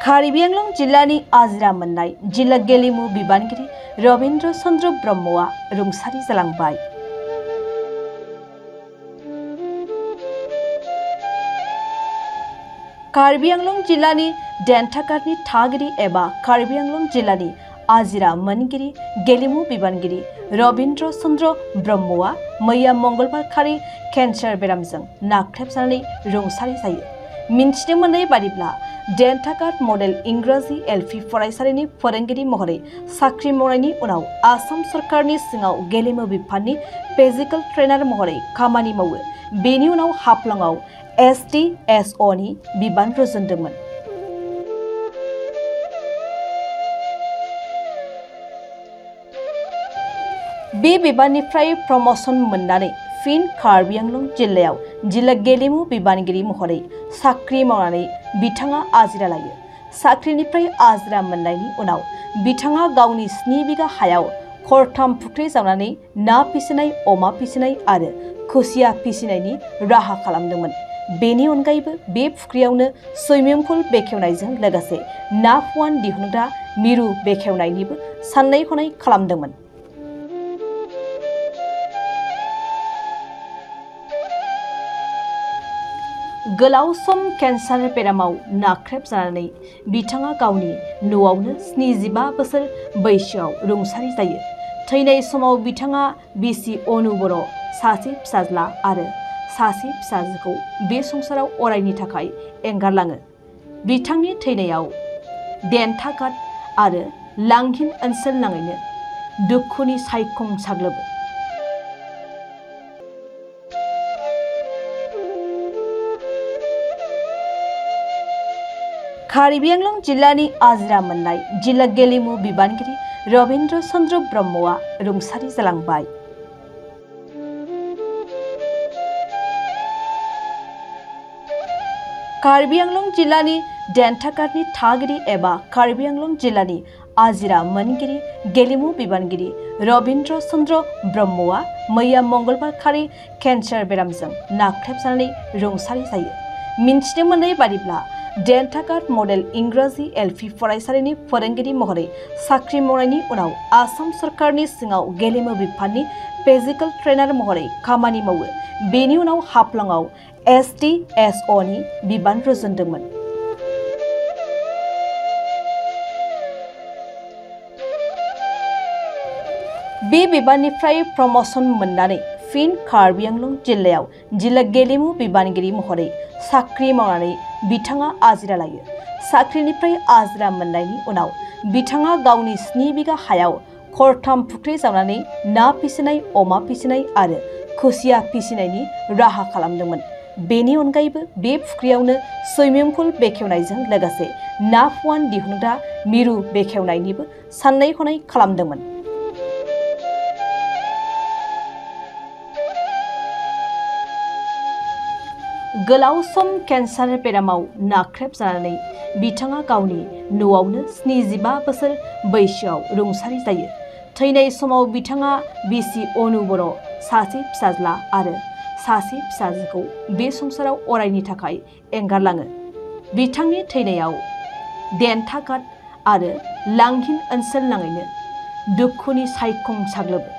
कार्बि आंलं जिल्लानि आजिरा मोननाय जिल्ला गेलेमु बिबानगिरि रबीन्द्र चन्द्र ब्रह्मआ रुंसारि जालांबाय। कार्बि आंलं जिल्लानि देन्थागातनि थागिरि एबा कार्बि आंलं जिल्लानि आजिरा मोनगिरि गेलेमु बिबानगिरि रबीन्द्र चन्द्र ब्रह्मआ मैया मंगलबार खालि केन्सार बेरामजों नाख्रेबजानानै रुंसारि जायो। मिन्थिनो मोननाय बादिब्ला देन्थागात मडेल इंराजि एलपि फरायसालिनि फोरोंगिरि महरै साख्रि मावनायनि उनाव आसाम सरकारनि सिङाव गेलेमु बिफाननि फिजिकेल ट्रेनार महरै खामानि मावो। बेनि उनाव हाफ्लंआव SDSOनि बिबान रुजुनदोंमोन। बे बिबाननिफ्राय प्रमोशन मोननानै फिन कार्बि आंलं जिल्लायाव जिल्ला गेलेमु बिबानगिरि महरै साख्रि मावनानै बिथाङा आजिरा लायो। साख्रिनिफ्राय आजिरा मोननायनि उनाव बिथाङा गावनि 7 बिघा हायाव खरथाम फुख्रि जावनानै ना फिसिनाय, अमा फिसिनाय आरो खुसिया फिसिनायनि राहा खालामदोंमोन। बेनि अनगायैबो बे फुख्रियावनो सुइमिं पुल बेखेवनायजों लोगोसे ना फुवान दिहुनग्रा मिरु बेखेवनायनिबो साननाय हनाय खालामदोंमोन। गोलाव सम केन्सार बेरामाव नाख्रेबजानानै बिथाङा गावनि न'आवनो 75 बोसोर बैसोआव रुंसारि जायो। थैनाय समाव बिथाङा बिसि अनु बर', सासे फिसाज्ला आरो सासे फिसाजोखौ बे संसाराव अरायनि थाखाय एंगारलाङो। बिथांनि थैनायाव देन्थागात आरो लांहिन ओनसोल नाङैनो दुखुनि सायखं साग्लोबो। कार्बि आंलं जिल्लानि आजिरा मोननाय जिल्ला गेलेमु बिबानगिरि रबीन्द्र चन्द्र ब्रह्मआ रुंसारि जालांबाय। कार्बि आंलं जिल्लानि देन्थागातनि थागिरि एबा कार्बि आंलं जिल्लानि आजिरा मोनगिरि गेलेमु बिबानगिरि रबीन्द्र चन्द्र ब्रह्मआ मैया मंगलबार खालि केन्सार बेरामजों नाख्रेबजानानै रुंसारि जायो। मिन्थिनो मोननाय बादिब्ला देन्थागात मडेल इंराजि एलपि फरायसालिनि फोरोंगिरि महरै साख्रि मावनायनि उनाव आसाम सरकारनि सिङाव गेलेमु बिफाननि फिजिकेल ट्रेनार महरै खामानि मावो। बेनि उनाव हाफ्लंआव SDSOनि बिबान रुजुनदोंमोन। बे बिबाननिफ्राय प्रमोशन मोननानै फिन कार्बि आंलं जिल्लायाव जिल्ला गेलेमु बिबानगिरि महरै साख्रि मावनानै बिथाङा आजिरा लायो। साख्रिनिफ्राय आजिरा मोननायनि उनाव बिथाङा गावनि 7 बिघा हायाव खरथाम फुख्रि जावनानै ना फिसिनाय, अमा फिसिनाय आरो खुसिया फिसिनायनि राहा खालामदोंमोन। बेनि अनगायैबो बे फुख्रियावनो सुइमिं पुल बेखेवनायजों लोगोसे ना फुवान दिहुनग्रा मिरु बेखेवनायनिबो साननाय हनाय खालामदोंमोन। गोलाव सम केन्सार बेरामाव नाख्रेबजानानै बिथाङा गावनि न'आवनो 75 बोसोर बैसोआव रुंसारि जायो। थैनाय समाव बिथाङा बिसि अनु बर', सासे फिसाज्ला आरो सासे फिसाजोखौ बे संसाराव अरायनि थाखाय एंगारलाङो। बिथांनि थैनायाव देन्थागात आरो लांहिन ओनसोल नाङैनो दुखुनि सायखं साग्लोबो।